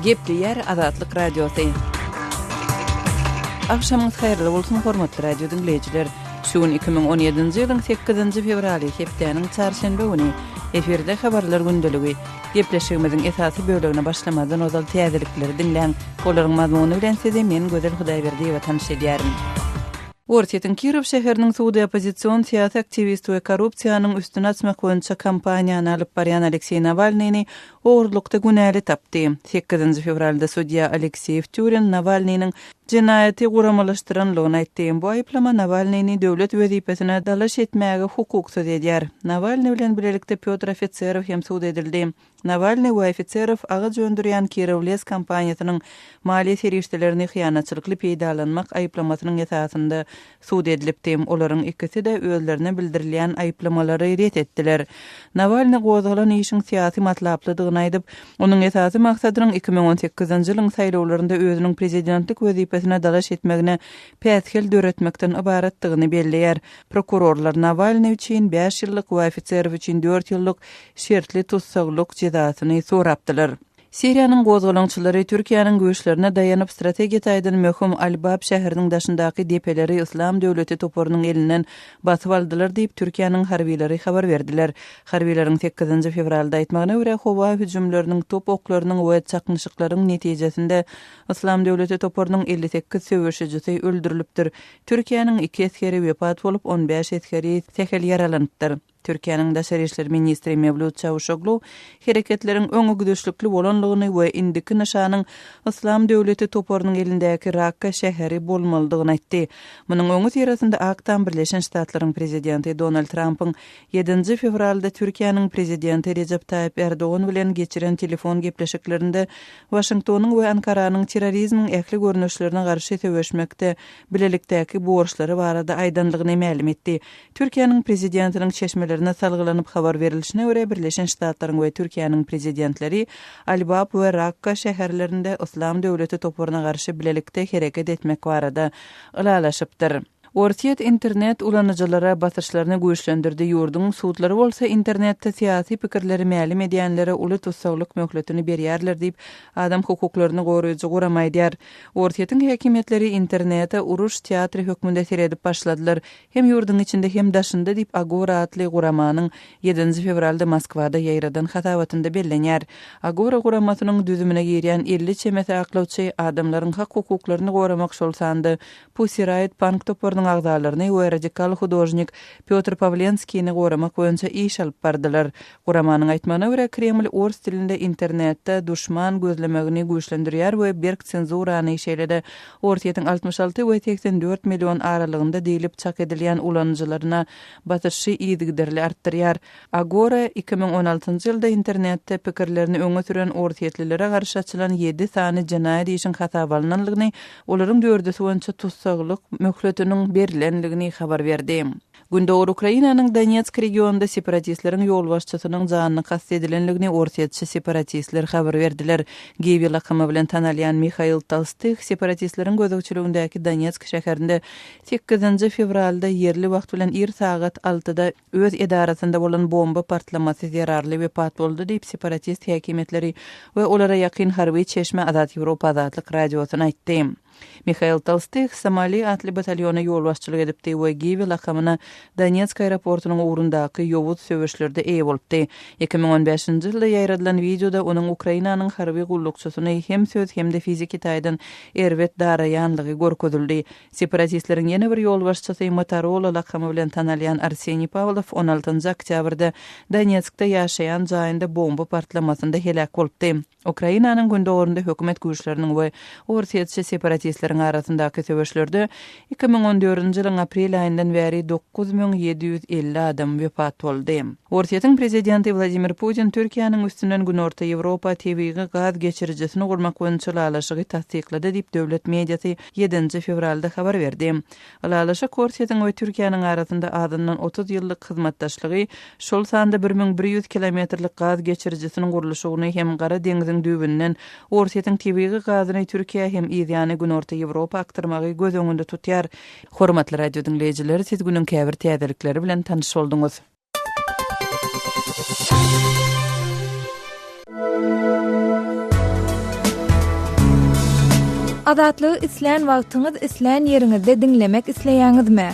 Gepleýär Azatlyk Radiosy. Agşamyňyz haýyrly bolsun, hormatly radio diňleýjiler! Şu gün 2017-nji ýylyň sekizinji fewraly, hepdäniň çarşenbe güni. Efirde Habarlar gündeligi. Gepleşigimiziň esasy bölegine başlamazdan ozal täzelikleri diňläň. Olaryň mazmuny bilen sizi men Gözel Hudaýberdiýewa tanyş edýärin. Orsýetiň Kirow şäheriniň sudy oppozision syýasy aktiwist we korrupsiýanyň üstüni açmak boýunça kampaniýany alyp barýan Alekseý Nawalnyny ogurlykda günäli tapdy. Sekizinji fewralda sudýa Alekseý Wtýurin Nawalnynyň jenaýaty guramalaşdyranlygyny aýtdy. Bu aýyplama Nawalnyny döwlet wezipesine dalaş etmäge hukuksyz edýär. Nawalnyý bilen bilelikde Pýotr Ofiserow hem sud edildi. Nawalnyý we Ofiserow agaç öndürýän Kirow-Les kompaniýasynyň maliýe serişdelerini hyýanatçylykly peýdalanmak aýyplamasynyň esasynda sud edilipdi. Olaryň ikisi-de özlerine bildirilýän aýyplamalary ret etdiler. Nawalnyý gozgalan işiň syýasy matlaplydygyny aýdyp, onuň esasy maksadynyň 2018-nji ýylyň saýlawlarynda özüniň prezidentlik wezipesine dalaş etmegine päsgel döretmekden ybaratdygyny belleýär. Prokurorlar Nawalnyý üçin bäş ýyllyk we Ofiserow üçin dört ýyllyk şertli tussaglyk jezasyny sorapdylar. Siriýanyň gozgalaňçylary Türkiýäniň güýçlerine daýanyp, strategiýa taýdan möhüm Al-Bab şäheriniň daşyndaky depeleri Yslam döwleti toparynyň elinden basyp aldylar diýip, Türkiýäniň harbylary habar berdiler. Harbylaryň sekizinji fewralda aýtmagyna görä, howa hüjümleriniň, top oklarynyň we çaknyşyklaryň netijesinde Yslam döwleti toparynyň 58 söweşijisi öldürilipdir. Türkiýäniň iki esgeri wepat bolup, on bäş esgeri sähel ýaralanypdyr. Türkiýäniň daşary işler ministri Mewlüt Çawuşoglu hereketleriň öňegidişlikli bolandygyny we indiki nyşanyň Yslam döwleti toparynyň elindäki Rakka şäheri bolmalydygyny aýtdy. Munuň öňüsyrasynda Ak Tam Birleşen Ştatlaryň prezidenti Donald Trampyň ýedinji fewralda Türkiýäniň prezidenti Rejep Taýyp Ärdogan bilen geçiren telefon gepleşiklerinde Waşingtonyň we Ankaranyň terrorizmiň ähli görnüşlerine garşy söweşmekde bilelikdäki borçlary barada aýdandygyny mälim etdi. Türkiýäniň Prezidentiniň çeşmelerine salgylanyp habar berilişine görä, Birleşen Ştatlaryň we Türkiýäniň Prezidentleri Al-Bab we Rakka şäherlerinde Yslam döwleti toparyna garşy bilelikde hereket etmek barada ylalaşypdyr. Orsýet internet ulanyjylara basyşlaryny güýçlendirdi, ýurduň sudlary bolsa internetde syýasy pikirleri mälim edýänlere uly tussaglyk möhletini berýärler diýip, adam hukuklaryny goraýjy gurama aýdýar. Orsýetiň häkimiýetleri internete uruş teatry hökmünde seredip başladylar, Hem ýurduň içinde, hem daşynda diýip, Agora atly guramanyň ýedinji fewralda Moskwada ýaýradan hasabatynda bellenýär. Agora guramasynyň düzümine girýän 50 çemesi aklawçy adamlaryň hak-hukuklaryny goramak, şol sanda Pussy Riot punk toparynyň agzalaryny we radikal hudožnik Pýotr Pawlenskini goramak boýunça iş alyp bardylar. Guramanyň aýtmagyna görä, Kreml ors dilinde internetde duşman gözlemegini güýçlendirýär we berk senzurany, şeýle-de Orsýetiň 66 we 84 million aralygynda diýlip çak edilýän ulanyjylaryna basyşy yzygiderli artdyrýar. Agora 2016-njy ýylda internetde pikirlerini öňe süren orsýetlilere garşy açylan ýedi sany jenaýat işiň hasaba alnanlygyny, olaryň dördüsi boýunça tussaglyk möhletiniň berlenligini habar berdi. Gündogar Ukrainanyň Donetsk regionynda separatistleriň ýolbaşçysynyň janyna kast edilendigini orsýetçi separatistler habar berdiler. Giwi lakamy bilen tanalýan Mihail Tolstych separatistleriň gözegçiligindäki Donetsk şäherinde sekizinji fewralda ýerli wagt bilen ir sagat altyda öz edarasynda bolan bomba partlamasy zerarly wepat boldy diýip, separatist häkimiýetleri we olara ýakyn harby çeşme Azat Ýewropa Azatlyk Radiosyna aýtdy. Mihail Tolstych Somali atly batalýona ýolbaşçylyk edipdi we Giwi lakamyna Donetsk aeroportunyň ugrundaky ýowuz söweşlerde eýe bolupdy. 2015-nji ýylda ýaýradylan wideoda onuň Ukrainanyň harby gullukçysyny hem söz hem-de fiziki taýdan erbet daraýanlygy görkezildi. Separatistleriň ýene bir ýolbaşçysy Motorola lakamy bilen tanalýan Arseniý Pawlow on altynjy oktýabrda Donetskde ýaşaýan jaýynda bomba partlamasynda heläk bolupdy. Ukrainanyň gündogarynda hökümet güýçleriniň we orsýetçi separatistleriň arasyndaky söweşlerde 2014-nji ýylyň aprel aýyndan bäri 9750 adam wepat boldy. Orsýetiň prezidenti Wladimir Putin Türkiýäniň üstünden Günorta Ýewropa tebigy gaz geçirijisini gurmak boýunça ylalaşygy tassyklady diýip, döwlet mediasy ýedinji fewralda habar berdi. Ylalaşyk Orsýetiň we Türkiýäniň arasynda azyndan 30 ýyllyk hyzmatdaşlygy, şol sanda 1100 kilometrlik gaz geçirijisiniň gurluşygyny hem Gara deňziň düýbünden Orsýetiň tebigy gazyny Türkiýä hem yzýany Günorta Ýewropa akdyrmagy göz öňünde tutýar. Hormatly radio diňleýjiler, siz günüň käbir täzelikleri bilen tanyş bolduňyz. Azatlygy islän wagtyňyz, islän ýeriňizde diňlemek isleýäňizmi?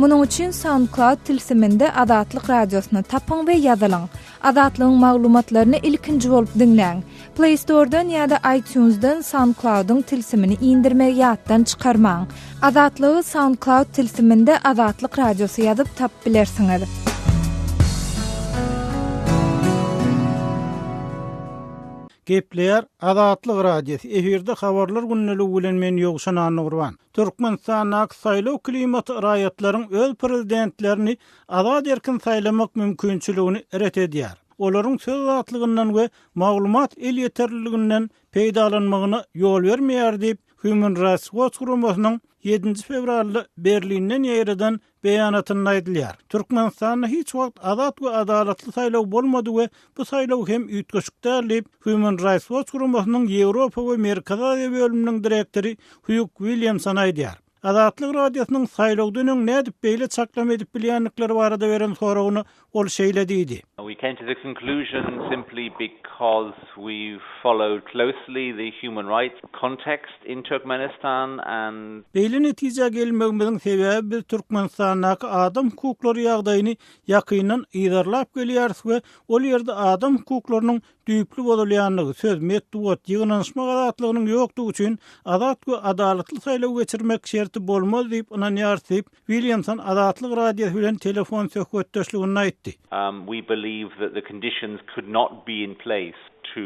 Munuň üçin SoundCloud tilsiminde Azatlyk Radiosyny tapyň we ýazylyň. Azatlygyň maglumatlaryny ilkinji bolup diňläň. Play Store-dan ýa-da iTunes-dan SoundCloud-yň tilsimini indirmegi ýatdan çykarmaň. Azatlygy SoundCloud tilsiminde Azatlyk Radiosy ýazyp tapyp bilersiňiz. Gepleýär Azatlyk Radiosy, efirde Habarlar gündeligi bilen men Ýowşan Annagurban. Türkmenistandaky saýlaw klimaty raýatlaryň öz prezidentlerini azat-erkin saýlamak mümkinçiligini ret edýär. Olaryň söz azatlygyndan we maglumat elýeterliliginden peýdalanmagyna ýol bermeýär diýip, Human Rights Watch guramasynyň ýedinji fewralda Berlinden ýaýradan Beýanatynda aýdylýar. Türkmenistanda hiç wagt azat we adalatly saýlaw bolmady we bu saýlaw hem üýtgeşik däl diýip, Human Rights Watch guramasynyň Ýewropa we Merkezi Aziýa bölüminiň direktory Hýuk Williamson aýdýar. Azatlyk Radiosynyň saýlawdan öň nädip beýle çaklama edip bilýändikleri barada beren soragyna ol şeýle diýdi. We came to the conclusion simply because we followed closely the human rights context in Turkmenistan and. Beýle netijä gelmegimiziň sebäbi biz Türkmenistandaky adam hukuklary ýagdaýyny ýakyndan yzarlap gelýäris we ol ýerde adam hukuklarynyň düýpli bozulýandygy, söz, metbugat, ýygnanyşmak azatlygynyň ýokdugy üçin azat we adalatly saýlaw geçirmek şerti bolmaz diýip ynanýarys diýip, Williamson Azatlyk Radiosy bilen telefon söhbetdeşliginde aýtdy. We believe that the conditions could not be in place to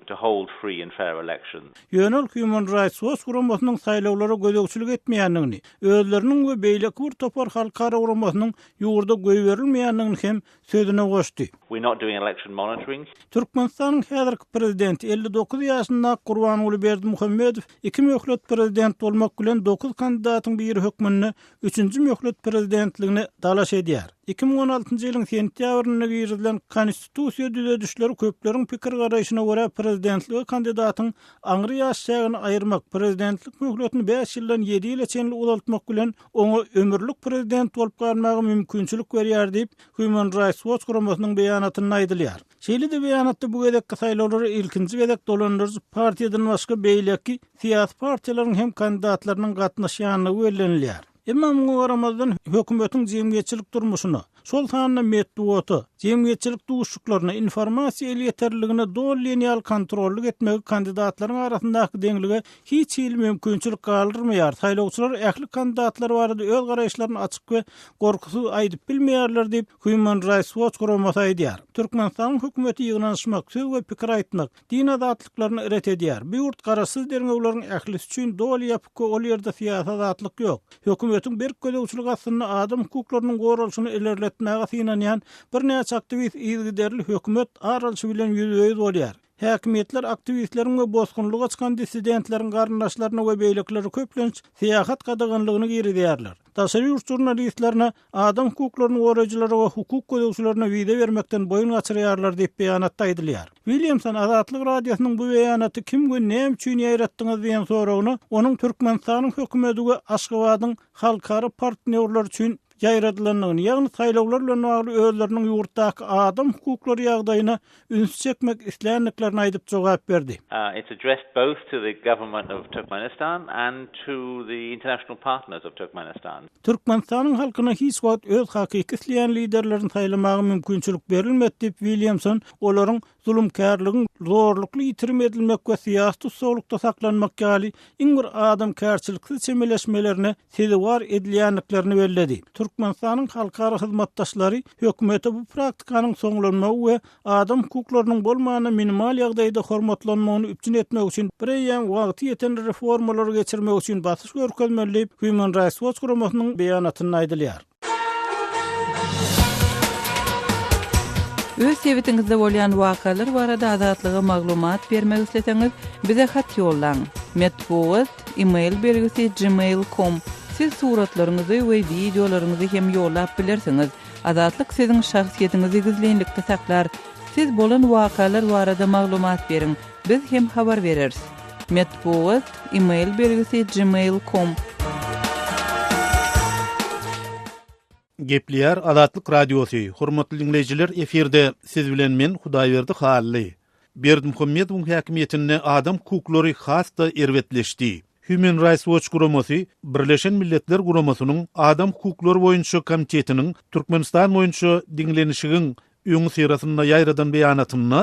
to hold free and fair elections. Ýöne ol Human Rights Watch guramasynyň saýlawlara gözegçilik etmeýändigini, özleriniň we beýleki bir topar halkara guramasynyň ýurda goýberilmeýändigini hem sözüne goşdy. We're not doing election monitoring. Türkmenistanyň häzirki prezidenti, 59 ýaşyndaky Gurbanguly Berdimuhamedow iki möhlet prezident bolmak bilen dokuz kandidatyň biri hökmünde üçünji möhlet prezidentligine dalaş edýär. 2016-njy ýylyň sentýabrynda girizilen konstitusiýa düzedişleri köpleriň pikir-garaýşyna görä prezidentlige kandidatyň aňry ýaş çägini aýyrmak, prezidentlik möhletini bäş ýyldan ýedi ýyla çenli uzaltmak bilen oňa ömürlik prezident bolup galmaga mümkinçilik berýär diýip, Human Rights Watch guramasynyň beýanatynda aýdylýar. Şeýle-de beýanatda bu gezekki saýlawlara ilkinji gezek dolandyryjy partiýadan başga beýleki syýasy partiýalaryň hem kandidatlarynyň gatnaşýandygy bellenilýär. Emma muňa garamazdan, hökümetiň jemgyýetçilik durmuşyna, şol sanda metbugata, jemgyýetçilik duşuşyklaryna, informasiýa elýeterliligine doly diýen ýaly kontrollyk etmegi kandidatlaryň arasyndaky deňlige hiç hili mümkinçilik galdyrmaýar, saýlawçylar ähli kandidatlar barada öz garaýyşlaryny açyk we gorkusyz aýdyp bilmeýärler diýip, Human Rights Watch guramasy aýdýar. Türkmenistanyň hökümeti ýygnanyşmak, söz we pikir aýtmak, din azatlyklaryny ret edýär. Bu ýurt garaşsyz derňewleriň ählisi üçin doly ýapyk we ol ýerde syýasy azatlyk ýok. Hökümetiň berk gözegçilik astynda adam hukuklarynyň goralyşyny ilerletmäge synanýan birnäçe aktiwist yzygiderli hökümet ar alşy bilen ýüzbe-ýüz bolýar. Häkimiýetler aktiwistleriň we bosgunlyga çykan dissidentleriň garyndaşlaryna we beýlekilere köplenç syýahat gadaganlygyny girizýärler. Daşary ýurt žurnalistlerine, adam hukuklaryny goraýjylara we hukuk gözegçilerine wiza bermekden boýun gaçyrýarlar diýip beýanatda aýdylýar. Williamson Azatlyk Radiosynyň bu beýanaty kim we näme üçin ýaýratdyňyz diýen soragyna onuň Türkmenistanyň hökümeti we Aşgabadyň halkara partnýorlary üçin ýaýradylandygyny, ýagny saýlawlar bilen bagly özleriniň ýurtdaky adam hukuklary ýagdaýyna ünsi çekmek isländiklerini aýdyp jogap berdi. It's addressed both to the government of Turkmenistan and to the international partners of Turkmenistan. Türkmenistanyň halkyna hiç wagt öz hakyky isleýän liderlerini saýlamaga mümkinçilik berilmedi diýip, Williamson olaryň zulumkärligiň zorlukly ýitirim edilmek we syýasy tussaglykda saklanmak ýaly iň bir adamkärçiliksiz çemeleşmelerine sezewar edilýändiklerini belledi. Türkmenistanyň halkara hyzmatdaşlary hökümete bu praktikanyň soňlanmagy we adam hukuklarynyň bolmanda minimal ýagdaýda hormatlanmagyny üpjün etmek üçin bireýýäm wagty ýeten reformalary geçirmek üçin basyş görkezmeli diýip, Human Rights Watch guramasynyň beýanatynda aýdylýar. Öz sebitiňizde bolýan wakalar barada Azatlyga maglumat bermek isleseňiz, bize hat ýollaň. Metbugat, e-mail belgisi gmail com. Siz suratlaryňyzy we wideolaryňyzy hem ýollap bilersiňiz. Azatlyk siziň şahsyýetiňizi gizlinlikde saklar. Siz bolan wakalar barada maglumat beriň, biz hem habar bereris. Metbugat, e-mail belgisi gmail com. Gepleýär Azatlyk Radiosy, Hormatly diňleýjiler efirde siz bilen men Hudaýberdi Hally. Berdimuhamedowyň häkimiýetinde adam hukuklary has-da erbetleşdi. Human Rights Watch guramasy Birleşen Milletler Guramasynyň Adam hukuklary boýunça komitetiniň Türkmenistan boýunça diňlenişigiň öňüsyrasynda ýaýradan beýanatynda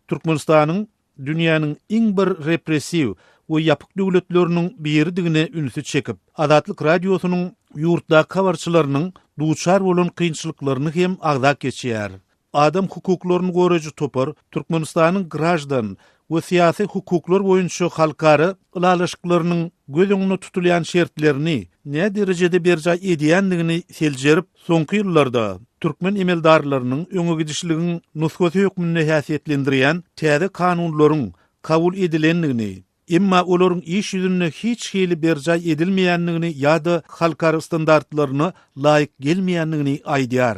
Türkmenistanyň dünýäniň iň bir repressiw we ýapyk döwletleriniň biridigine ünsi çekip, Azatlyk Radiosynyň ýurtdaky habarçylarynyň duçar bolan kynçylyklaryny hem agzap geçýär. Adam hukuklaryny goraýjy topar Türkmenistanyň graždan we syýasy hukuklar boýunça halkara ylalaşyklarynyň göz öňünde tutulýan şertlerini näderejede berjaý edýändigini seljerip, soňky ýyllarda türkmen emeldarlarynyň öňegidişligiň nusgasy hökmünde häsiýetlendirýän täze kanunlaryň kabul edilendigini, emma olaryň iş ýüzünde hiç hili berjaý edilmeýändigini ýa-da halkara standartlaryna laýyk gelmeýändigini aýdýar.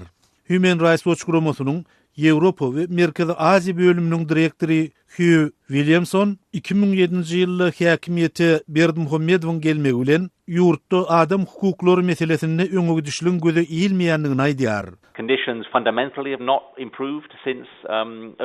Human Rights Watch guramasynyň Ýewropa we Merkezi Aziýa bölüminiň direktory Hýu Williamson 2007-nji ýylda häkimiýete Berdimuhamedowyň gelmegi bilen ýurtda adam hukuklary meselesinde öňegidişligiň göze ilmeýändigini aýdýar. Conditions fundamentally have not improved since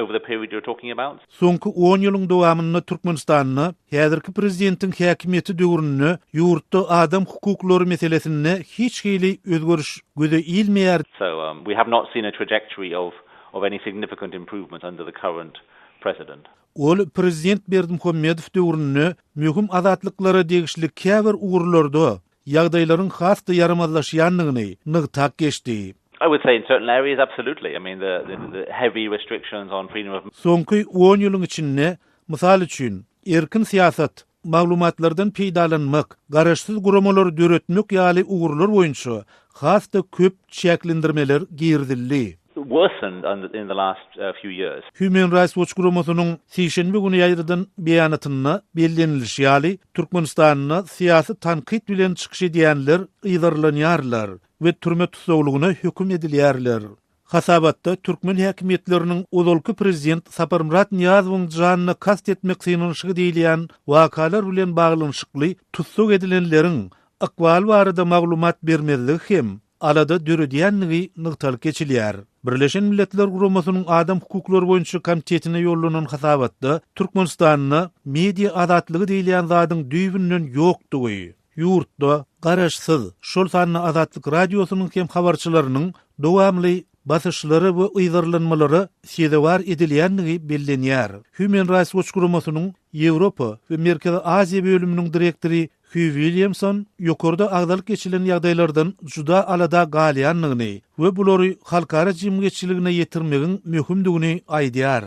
over the period you're talking about. Soňky on ýylyň dowamynda Türkmenistanda häzirki prezidentiň häkimiýeti döwründe ýurtda adam hukuklary meselesinde hiç hili özgeriş göze ilmeýär. So we have not seen a trajectory of of any significant improvement under the current president. Ol prezident Berdimuhamedow döwründe möhüm azatlyklara degişli käbir ugurlarda ýagdaýlaryň has-da ýaramazlaşýandygyny nygtap geçdi. I would say in certain areas absolutely. I mean the the heavy restrictions on freedom of. Soňky on ýylyň içinde, mysal üçin, erkin syýasat, maglumatlardan peýdalanmak, garaşsyz guramalary döretmek ýaly ugurlar boýunça has-da köp çäklendirmeler girizildi. Worsened in the last few years. Human Rights Watch guramasynyň sişenbe güni ýaýradan beýanatynda bellenilişi ýaly, Türkmenistanda syýasy tankyt bilen çykyş edýänler yzarlanýarlar we türme tussaglygyna höküm edilýärler. Hasabatda türkmen häkimiýetleriniň ozalky prezident Saparmyrat Nyýazowyň janyna kast etmek synanyşygy diýilýän wakalar bilen baglanyşykly tussag edilenleriň ykbaly barada maglumat bermezligi hem alada döredýändigi nygtalyp geçilýär. Birleşen Milletler Guramasynyň Adam hukuklary boýunça komitetine ýollanan hasabatda Türkmenistanda media azatlygy diýilýän zadyň düýbünden ýokdugy, ýurtda garaşsyz, şol sanda Azatlyk Radiosynyň hem habarçylarynyň dowamly basyşlara we yzarlanmalara sezewar edilýändigi bellenýär. Human Rights Watch guramasynyň Ýewropa we Merkezi Aziýa bölüminiň direktory Hýu Williamson ýokarda agzalyp geçilen ýagdaýlardan juda alada galýandygyny we bulary halkara jemgyýetçiligine ýetirmegiň möhümdigini aýdýar.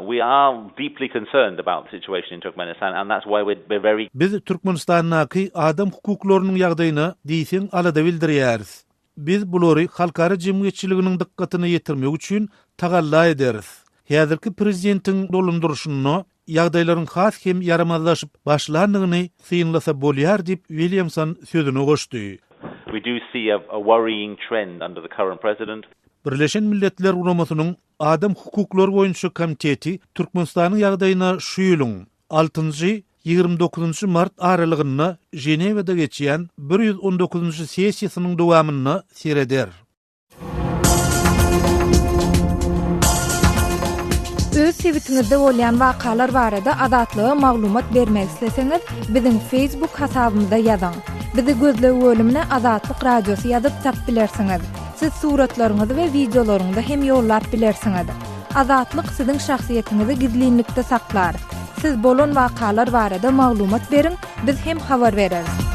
We are deeply concerned about the situation in Turkmenistan and that's why we're very. Biz Türkmenistandaky adam hukuklarynyň ýagdaýyna diýseň alada bildirýäris. Biz bulary halkara jemgyýetçiliginiň dykgatyna ýetirmek üçin tagalla ederis. Häzirki prezidentiň dolandyryşynda ýagdaýlaryň has hem ýaramazlaşyp başlandygyny synlasa bolýar diýip, Williamson sözüne goşdy. We do see a worrying trend under the current president. Birleşen Milletler Guramasynyň Adam hukuklary boýunça komiteti Türkmenistanyň ýagdaýyna şu ýylyň altynjy, 29-njy mart aralygynda Ženewada geçýän 119-njy sessiýasynyň dowamynda sereder. Öz sebitiňizde bolýan wakalar barada Azatlyga maglumat bermek isleseňiz, biziň Facebook hasabymyza ýazyň. Bizi gözleg bölümine Azatlyk Radiosy ýazyp tap bilersiňiz. Siz suratlaryňyzy we wideolaryňyzy hem ýollap bilersiňiz. Azatlyk siziň şahsyýetiňizi gizlinlikde saklar. Siz bolan wakalar barada maglumat beriň, biz hem habar bereris.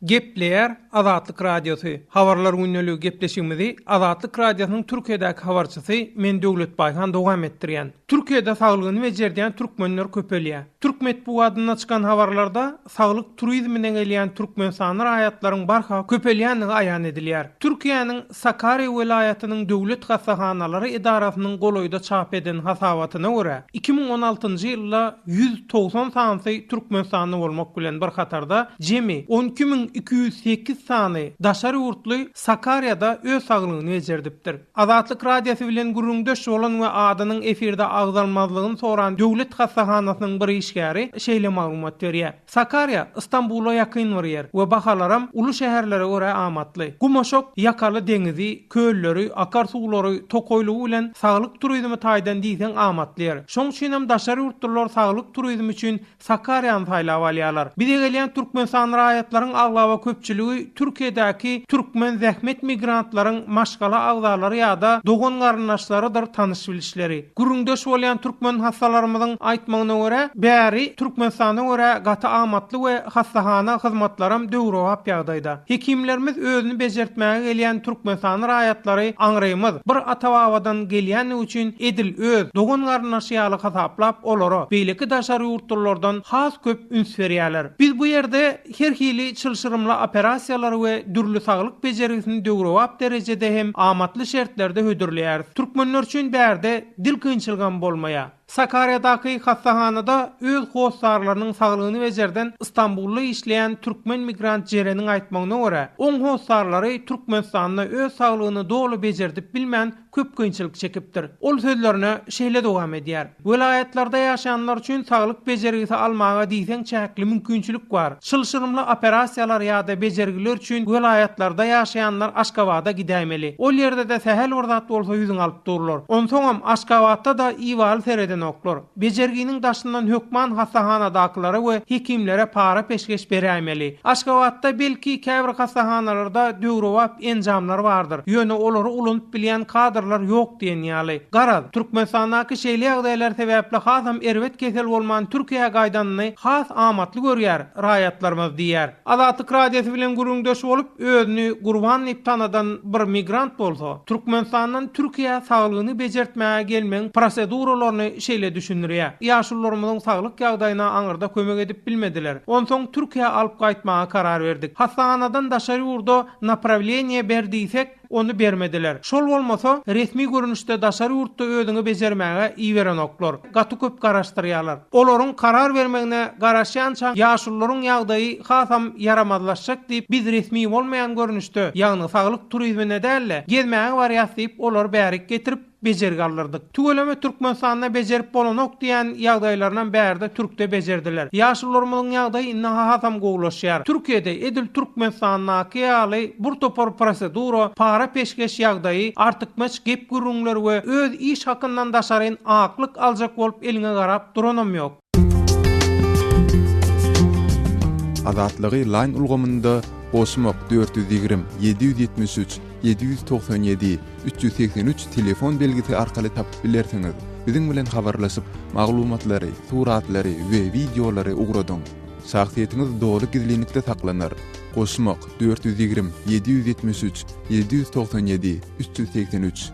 Gepleýär Azatlyk Radiosy, Habarlar gündeligi gepleşigimizi Azatlyk Radiosynyň Türkiýedäki habarçysy men Döwlet Baýhan dowam etdirýän. Türkiýede saglygyny bejerdýän türkmenler köpelýär. Türk metbugatynda çykan habarlarda saglyk turizmine gelýän türkmenistanly raýatlaryň barha köpelýändigi aýan edilýär. Türkiýäniň Sakarýa welaýatynyň döwlet hassahanalary edarasynyň golaýda çap eden hasabatyna görä, 2016 ýylda 190 sanysy türkmenistanly bolmak bilen bir hatarda, jemi 12. 208 sany daşary ýurtly Sakarýada öz saglygyny bejerdipdir. Azatlyk Radiosy bilen gürrüňdeş bolan we adynyň efirde agzalmazlygyny soran döwlet hassahanasynyň bir işgäri şeýle maglumat berýär. Sakarýa Stambula ýakyn bir ýer we bahalaram uly şäherlere görä amatly. Gumaşok ýakaly deňizi, kölleri, akar suwlary, tokaýlygy bilen saglyk turizmi taýdan diýseň amatly ýer. Şoň üçinem daşary ýurtlular saglyk turizmi üçin Sakarýany saýlap alýarlar. Bize gelýän Türkmenistan raýatlaryň aglaba köpçüligi Türkiýedäki türkmen zähmet migrantlaryň maşgala agzalary ýa-da dogan-garyndaşlarydyr tanyş-bilişleri. Gürrüňdeş bolýan türkmen hassalarymyzyň aýtmagyna görä, bäri Türkmenistana görä gaty amatly we hassahana hyzmatlaram döwrebap ýagdaýda. Hekimlerimiz özüni bejertmäge gelýän Türkmenistan raýatlary aňrymyz bir ata-babadan gelýändigi üçin edil öz dogan-garyndaşy ýaly hasaplap olara beýleki daşary ýurtlulardan has köp üns berýärler. Biz bu ýerde her hili çylşyrymly operasiýalary we dürli saglyk bejergisini döwrebap derejede hem amatly şertlerde hödürleýäris. Türkmenler üçin bärde dil kynçylygam bolmaýar. Sakarýadaky hassahanada öz hossarlarynyň saglygyny bejerden Stambulda işleýän türkmen migrant Jereniň aýtmagyna görä, oň hossarlary Türkmenistanda öz saglygyny doly bejerdip bilmän köp kynçylyk çekipdir. Ol sözlerine şeýle dowam edýär, Welaýatlarda ýaşaýanlar üçin saglyk bejergisi almaga diýseň çäkli mümkinçilik bar. Çylşyrymly operasiýalar ýa-da bejergiler üçin welaýatlarda ýaşaýanlar Aşgabada gidäýmeli. Ol ýerde-de sähel bir zat bolsa ýüzüňi alyp durlar. Onsoňam Aşgabatda-da ibaly seredenoklar. Bejerginiň daşyndan hökman hassahanadakylara we hekimlere para-peşgeş beräýmeli. Aşgabatda belki käbir hassahanalarda döwrebap enjamlar bardyr, ýöne olary ulanyp bilýän kadrlar ýok diýen ýaly. Garaz, Türkmenistandaky şeýle ýagdaýlar sebäpli hasam erbet kesel bolman Türkiýä gaýdanyny has amatly görýär raýatlarymyz diýýär. Azatlyk Radiosy bilen gürrüňdeş bolup, özüni Gurban diýip tanadan bir migrant bolsa, Türkmenistandan Türkiýä saglygyny bejertmäge gelmegiň proseduralaryny şeýle düşündirýär, Ýaşulularymyzyň saglyk ýagdaýyna aňyrda kömek edip bilmediler. Onsoň Türkiýä alyp gaýtmaga karar berdik. Hassahanadan daşary ýurda naprawleniýe ber diýsek, Ony bermediler. Şol bolmasa, resmi görnüşde daşary ýurtda özüňi bejermäge iberenoklar. Gaty köp garaşdyrýarlar. Olaryň karar bermegine garaşýançaň ýaşulularyň ýagdaýy hasam ýaramazlaşjak diýip, biz resmi bolmaýan görnüşde, ýagny saglyk turizmine däl-de, gezmäge barýas diýip, olary bärik getirip, bejergi aldyrdyk. Tüweleme Türkmenistanda bejerip bolanok diýän ýagdaýlarynam bärde Türkde bejerdiler. Ýaşulularymyzyň ýagdaýy indi hasam gowulaşýar. Türkiýede edil Türkmenistandaky ýaly bir topar prosedura, para-peşgeş ýagdaýy, artykmaç gep-gürrüňler we öz iş hakyndan daşaryn aklyk aljak bolup eliňe garap duranam ýok. Azatlygy Line ulgamynda goşmak 420 773 797 383 telefon belgisi arkaly tapyp bilersiňiz. Biziň bilen habarlaşyp, maglumatlary, suratlary we wideolary ugradyň. Şahsyýetiňiz doly gizlinlikde saklanar. Goşmak 420 773 797 383.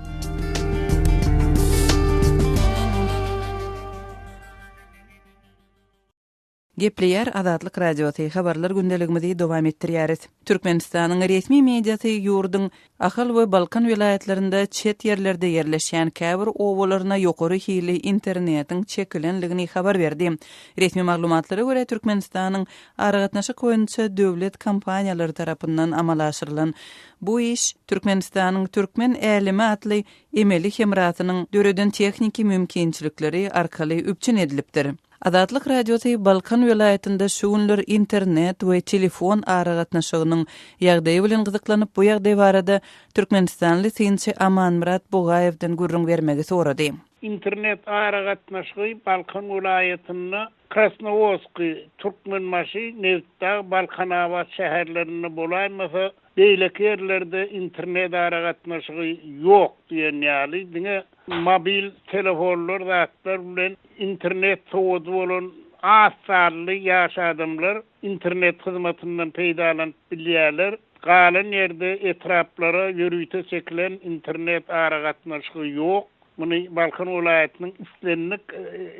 Gepleýär Azatlyk Radiosy, Habarlar gündeligimizi dowam etdirýäris. Türkmenistanyň resmi mediasy ýurduň Ahal we Balkan welaýatlarynda çet ýerlerde ýerleşýän käbir obalaryna ýokary hilli internetiň çekilenligini habar berdi. Resmi maglumatlara görä, Türkmenistanyň aragatnaşyk boýunça döwlet kompaniýalary tarapyndan amala aşyrylan bu iş Türkmenistanyň Türkmen älemi atly emeli hemrasynyň döreden tehniki mümkinçilikleri arkaly üpjün edilipdir. Azatlyk Radiosy Balkan welaýatynda şu günler internet we telefon aragatnaşygynyň ýagdaýy bilen gyzyklanyp, bu ýagdaý barada türkmenistanly synçy Amanmyrat Bugaýewden gürrüň bermegi sorady. Internet aragatnaşygy Balkan welaýatynda Krasnowodskiý, Türkmenbaşy, Nebitdag, Balkanabat şäherlerinde bolaýmasa, beýleki ýerlerde internet aragatnaşygy ýok diýen ýaly, diňe mobil telefonlar zatlar bilen internet sowady bolan az sanly ýaş adamlar internet hyzmatyndan peýdalanyp bilýärler. Galan ýerde etraplara ýörite çekilen internet aragatnaşygy ýok. Muny Balkan welaýatynyň islendik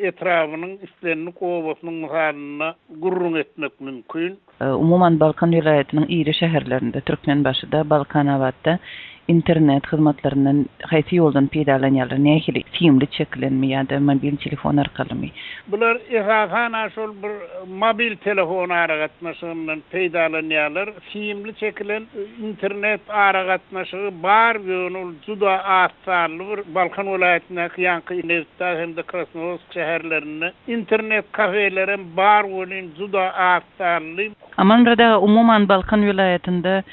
etrabynyň, islendik obasynyň mysalynda gürrüň etmek mümkin. Umuman, Balkan welaýatynyň iri şäherlerinde, Türkmenbaşyda, Balkanabatda. Internet hyzmatlaryndan haýsy ýoldan peýdalanýarlar, nähili, simli çekilenmi ýa-da mobil telefon arkalymy? Bular esasan-a şol bir mobil telefon aragatnaşygyndan peýdalanýarlar. Simli çekilen internet aragatnaşygy bar, ýöne ol juda az sanly bir Balkan welaýatyndaky ýaňky Nebitdag hem-de Krasnowodsk şäherlerinde internet kafelerem bar welin juda az sanly. Amanmyrat aga, umuman Balkan welaýatynda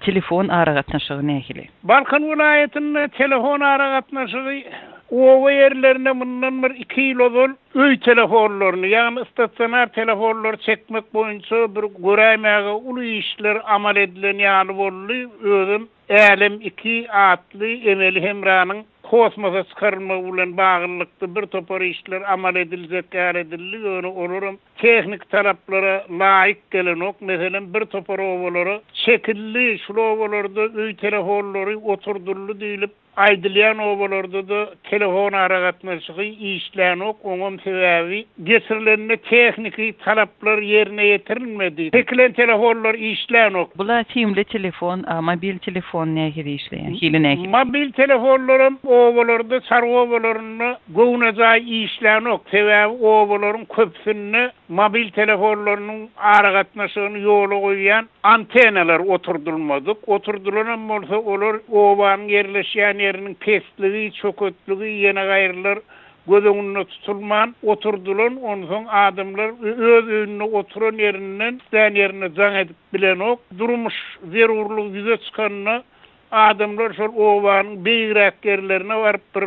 Telefon aragatnaşygy nähili? Balkan welaýatynda telefon aragatnaşygy oba ýerlerine mundan bir iki ýyl ozal öý telefonlaryny, ýagny stasionar telefonlary çekmek boýunça bir göräýmäge uly işler amal edilen ýaly boldy. Özem Älem iki atly emeli hemranyň kosmosa çykarylmagy bilen baglylykda bir topar işler amal ediljek ýaly edildi, ýöne olaram Tehniki talaplara laýyk gelenok. Meselem, bir topar obalara çekildi, şul obalarda öý telefonlary oturdyldy diýlip aýdylýan obalarda-da telefon aragatnaşygy işlänok. Oňam sebäbi geçirilende tehniki talaplar ýerine ýetirilmedi. Çekilen telefonlar işlänok. Bula simli telefon, a mobil telefon nähili işleýär? Hili nähili? Mobil telefonlaram obalarda, çarwa obalarynda Göwnejaý işlänok, sebäbi obalaryň köpüsinde mobil telefonlarynyň aragatnaşygyny ýola goýýan antennalar oturdylmadyk. Oturdylanam bolsa, olar obanyň ýerleşýän ýeriniň pesligi, çöketligi, ýene gaýrylar göz öňünde tutulman oturdylan, onsoň adamlar öz öýünde oturan ýerinden islän ýerine jaň edip bilenok. Durmuş zerurlygy ýüze çykanda Adamlar şol obanyň beýigräk ýerlerine baryp, bir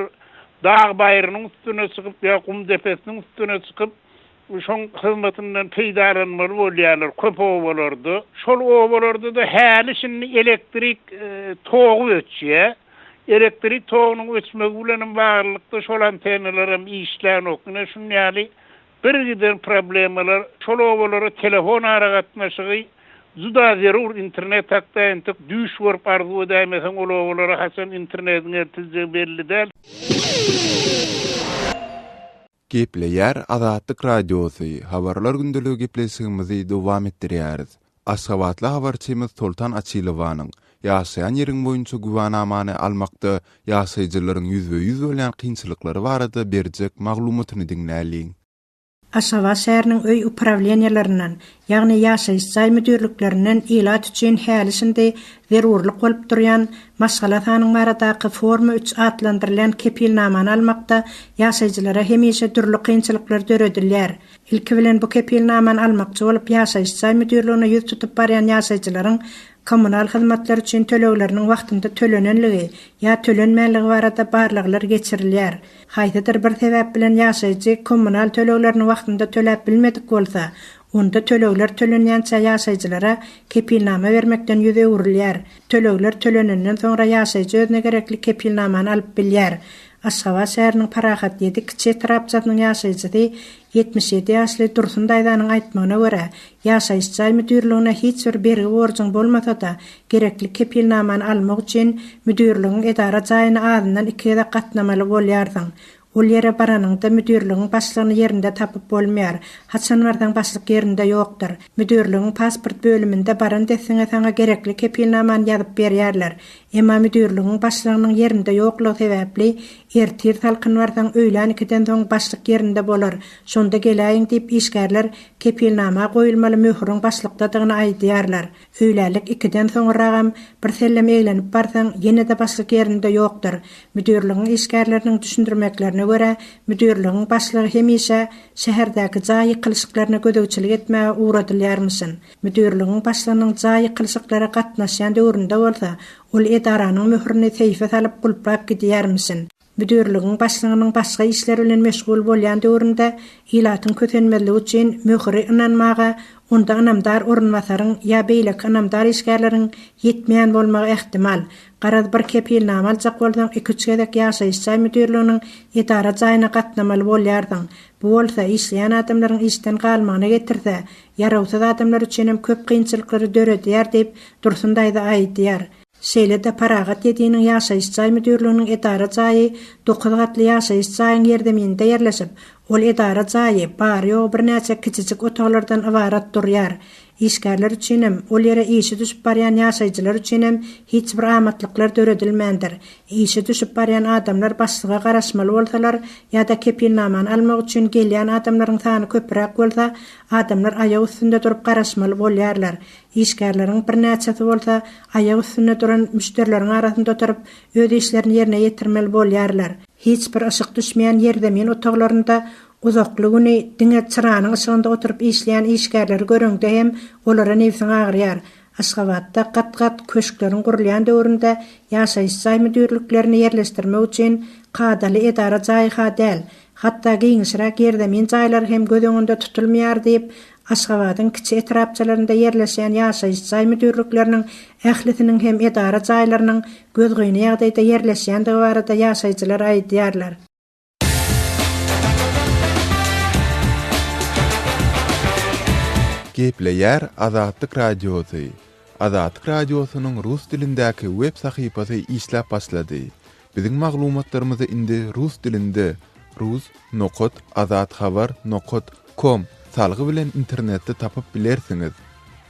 dag baýrynyň üstüne çykyp ýa gum depesiniň üstüne çykyp, şoň hyzmatyndan peýdalanmaly bolýarlar köp obalarda. Şol obalarda-da häli-şindi elektrik togy öçýär. Elektrik togunyň öçmegi bilenem baglylykda şol antennalaram işlänok. Ine, şunuň ýaly Birgiden problemalar şol obalara telefon aragatnaşygy juda zerur internet hakda entek düýş görüp arzuw edäýmeseň ol obalara haçan internediň eltiljegi belli däl. Gepleýär Azatlyk Radiosy, Habarlar gündeligi gepleşigimizi dowam etdirýäris. Aşgabatly habarçymyz Soltan Açylowanyň, ýaşaýan ýeriň boýunça güwänamany almakda ýaşaýjylaryň ýüzbe-ýüz bolýan kynçylyklary barada berjek maglumatyny diňläliň. Aşgabat şäheriniň öý uprawleniýelerininden, ýagny ýaşaýyş jaý müdirliklerinden ilat üçin häli-şindi zerurlyk bolup durýan maşgala sanyň baradaky Forma üç atlandyrylýan kepilnamany almakda ýaşaýjylara hemişe dürli kynçylyklar döredilýär. Ilki bilen bu kepilnamany almakçy bolup ýaşaýyş jaý müdirligine ýüz tutup barýan ýaşaýjylaryň kommunal hyzmatlar üçin tölegleriniň wagtynda tölenenligi ýa tölenmänligi barada barlaglar geçirilýär. Haýsydyr bir sebäp bilen ýaşaýjy kommunal töleglerini wagtynda töläp bilmedik bolsa, onda tölegler tölenýänçä ýaşaýjylara kepilnama bermekden ýüz öwrülýär. Tölegler tölenenden soňra ýaşaýjy özüne gerekli kepilnamany alyp bilýär. Aşgabat şäheriniň Parahat ýedi kiçi etrapçasynyň ýaşaýjysy 77 ýaşly Dursun daýzanyň aýtmagyna görä, ýaşaýyş jaý müdirligine hiç bir bergi-borjuň bolmasa-da, gerekli kepilnamany almak üçin müdirligiň edara jaýyna azyndan iki gezek gatnamaly bolýarsyň. Ol ýere baranyňda müdirligiň başlygyny ýerinde tapyp bolmaýar. Haçan barsaň başlyk ýerinde ýokdur. Müdirligiň pasport bölüminde baran dessiňe saňa gerekli kepilnamany ýazyp berýärler. Emma müdirligiň başlygynyň ýerinde ýoklugy sebäpli, ertir salkyn barsaň, öýlän ikiden soň başlyk ýerinde bolar, şonda geläýiň diýip, işgärler kepilnama goýulmaly möhüriň başlykdadygyny aýdýarlar. Öýlänlik ikiden soňuragam bir sellem eglenip barsaň, ýene-de başlyk ýerinde ýokdur. Müdirligiň işgärleriniň düşündirmeklerine görä, müdirligiň başlygy hemişe şäherdäki jaý ýykylyşyklaryna gözegçilik etmäge ugradylýarmyşyn. Müdirligiň başlygynyň jaý ýykylyşyklara gatnaşýan döwründe bolsa, ol edaranyň möhürini seýfe salyp gulplap gidýärmişin. Müdirligiň başlygynyň başga işler bilen meşgul bolýan döwründe ilatyň kösenmezligi üçin möhüri ynanmaga onda ynamdar orunbasaryň ýa beýleki ynamdar işgärleriň ýetmeýän bolmagy ähtimal. Garaz, bir kepilnama aljak bolsaň, iki-üç gezek ýaşaýyş jaý müdirliginiň edara jaýyna gatnamaly bolýarsyň. Bu bolsa, işleýän adamlaryň işden galmagyna getirse, ýarawsyz adamlar üçinem köp kynçylyklary döredýär diýip, Dursun daýza aýdýar. Şeýle-de Parahat ýediniň ýaşaýyş jaý müdirliginiň edara jaýy dokuz gatly ýaşaýyş jaýyň ýerzemininde ýerleşip, ol edara jaýy bary-ýogy birnäçe kiçijik otaglardan ybarat durýar. Işgärler üçinem, ol ýere işi düşüp barýan ýaşaýjylar üçinem hiç bir amatlyklar döredilmändir. Işi düşüp barýan adamlar başlyga garaşmaly bolsalar ýa-da kepilnamany almak üçin gelýän adamlaryň sany köpüräk bolsa, adamlar aýak üstünde durup garaşmaly bolýarlar. Işgärleriň birnäçesi bolsa aýak üstünde duran müşderileriň arasynda oturyp, öz işlerini ýerine ýetirmeli bolýarlar. Hiç bir yşyk düşmeýän ýerzemin otaglarynda uzakly güni diňe çyranyň yşygynda oturyp işleýän işgärleri göreňde hem olara nebsiň agyrýar. Aşgabatda gat-gat köşkleriň gurulýan döwründe ýaşaýyş jaý müdirliklerini ýerleşdirmek üçin kadaly edara jaýy-ha däl, hatda giňişräk ýerzemin jaýlary hem göz öňünde tutulmaýar diýip, Aşgabadyň kiçi etrapçalarynda ýerleşýän ýaşaýyş jaý müdirlikleriniň ählisiniň hem edara jaýlarynyň gözgyny ýagdaýda ýerleşýändigi barada ýaşaýjylar aýdýarlar. Gepleýär Azatlyk Radiosy, Azatlyk Radiosynyň rus dilindäki web sahypasy işläp başlady. Biziň maglumatlarymyzy indi rus dilinde rus nokat azathabar nokat kom salgy bilen internetde tapyp bilersiňiz.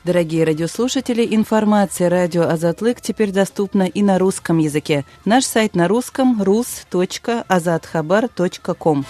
Дорогие радиослушатели, информация радио Азатлык теперь доступна и на русском языке. Наш сайт на русском rus.azathabar.com.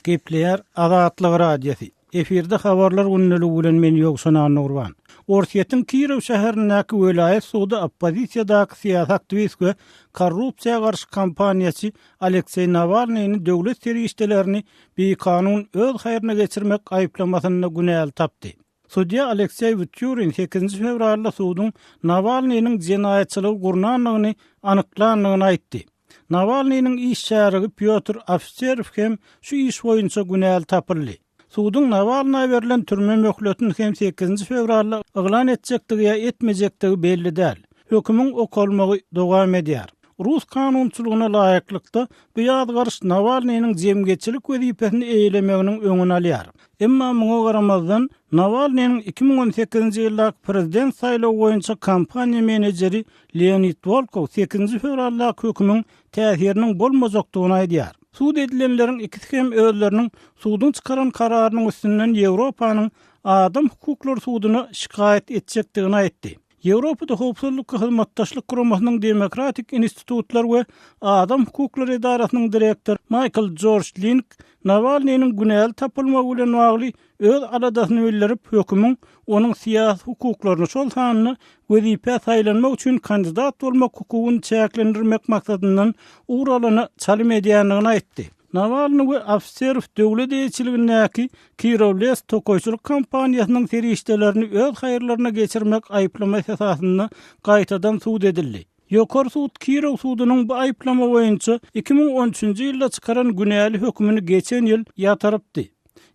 Gepleýär Azatlyk Radiosy. Efirde habarlar gündeligi bilen men Ýowşan Annagurban. Orsýetiň Kirow şäherindäki welaýat sudy oppozisiýadaky syýasy aktiwist we korrupsiýa garşy kampaniýaçy Alekseý Nawalnyny döwlet serişdelerini bikanun öz haýryna geçirmek aýyplamasynda günäli tapdy. Sudýa Alekseý Wtýurin sekizinji fewralda suduň Nawalnynyň jenaýatçylygy gurnandygyny anyklandygyny aýtdy. Nawalnynyň iş şärigi Pýotr Ofiserow hem şu iş boýunça günäli tapyldy. Suduň Nawalna berlen türme möhletini hem sekizinji fewralda yglan etjekdigi ýa etmejekdigi belli däl. Hökümiň okalmagy dowam edýär. Rus kanunçylygyna laýyklykda, bu ýazgaryş Nawalnynyň jemgyýetçilik wezipesini eýelemeginiň öňüni alýar. Emma muňa garamazdan, Nawalnynyň 2018-nji ýyldaky prezident saýlawy boýunça kampaniýa menejeri Leonid Wolkow sekizinji fewraldaky hökümiň täsiriniň bolmajakdygyny aýdýar. Sud edilenleriň ikisi hem özleriniň suduň çykaran kararynyň üstünden Ýewropanyň Adam hukuklary suduna şikaýat etjekdigini aýtdy. Ýewropada Howpsuzlyk we Hyzmatdaşlyk Guramasynyň Demokratik institutlar we adam hukuklary edarasynyň direktory Maýkl Jorj Link Nawalnynyň günäli tapylmagy bilen bagly öz aladasyny bildirip, hökümiň onuň syýasy hukuklaryny, şol sanda wezipä saýlanmak üçin kandidat bolmak hukugyny çäklendirmek maksadyndan ugur alana çalym edýändigini aýtdy. Nawalny we Ofiserow döwlet eýeçiligindäki Kirowles tokaýçylyk kompaniýasynyň serişdelerini öz haýyrlaryna geçirmek aýyplamasy esasynda gaýtadan sud edildi. Ýokary sud Kirow sudunyň bu aýyplama boýunça 2013-nji ýylda çykaran günäli hökümini geçen ýyl ýatyrypdy.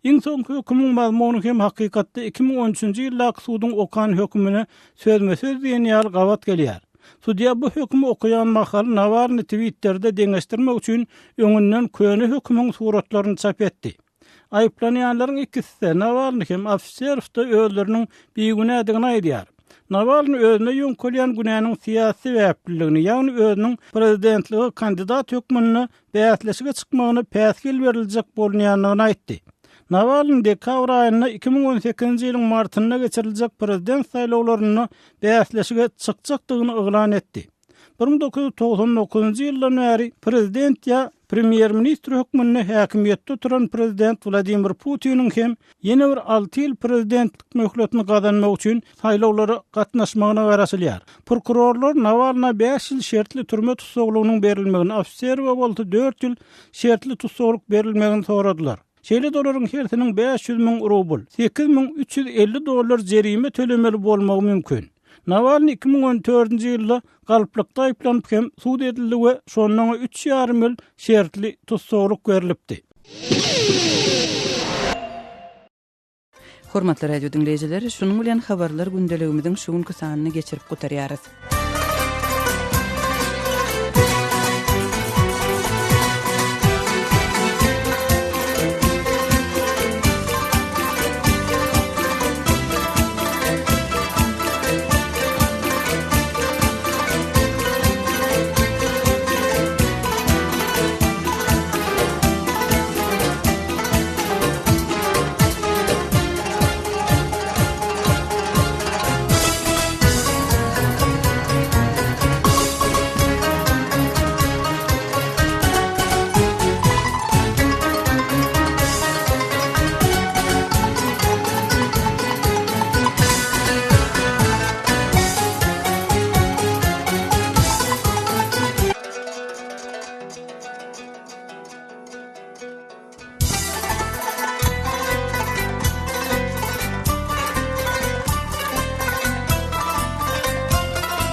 Iň soňky hökümiň mazmuny hem hakykatda 2013-nji ýyldaky suduň okan hökümine sözme-söz diýen ýaly gabat gelýär. Sudýa bu hökümi okaýan mahaly Nawalny Twitterde deňeşdirmek üçin öňünden köne hökümiň suratlaryny çap etdi. Aýyplanýanlaryň ikisi-de, Nawalny hem, Ofiserow-da özleriniň bigünädigini aýdýar. Nawalny özüne ýöňkelýän günäniň syýasy sebäpliligini, ýagny özüniň prezidentlige kandidat hökmünde bäsleşige çykmagyna päsgel beriljek bolunýandygyny aýtdy. Nawalny dekabr aýynda 2018-nji ýylyň martynda geçiriljek prezident saýlawlarynda bäsleşige çykjakdygyny yglan etdi. 1999-njy ýyldan bäri prezident ýa premýer-ministr hökmünde häkimiýetde oturan prezident Wladimir Putiniň hem ýene bir alty ýyl prezidentlik möhletini gazanmak üçin saýlawlara gatnaşmagyna garaşylýar. Prokurorlar Nawalna bäş ýyl şertli türme tussaglygynyň berilmegini, Ofiserowa bolsa dört ýyl şertli tussaglyk berilmegini soradylar. Şeýle-de olaryň hersiniň 500 müň rubl, 8350 dollar jerime tölemeli bolmagy mümkin. Nawalnyý 2014-nji ýylda galplykda aýyplanyp hem sud edildi we şonda oňa üç ýarym ýyl şertli tussaglyk berlipdi. Hormatly radio diňleýjiler, şunuň bilen habarlar gündeligimiziň şu günki sanyny geçirip gutarýarys.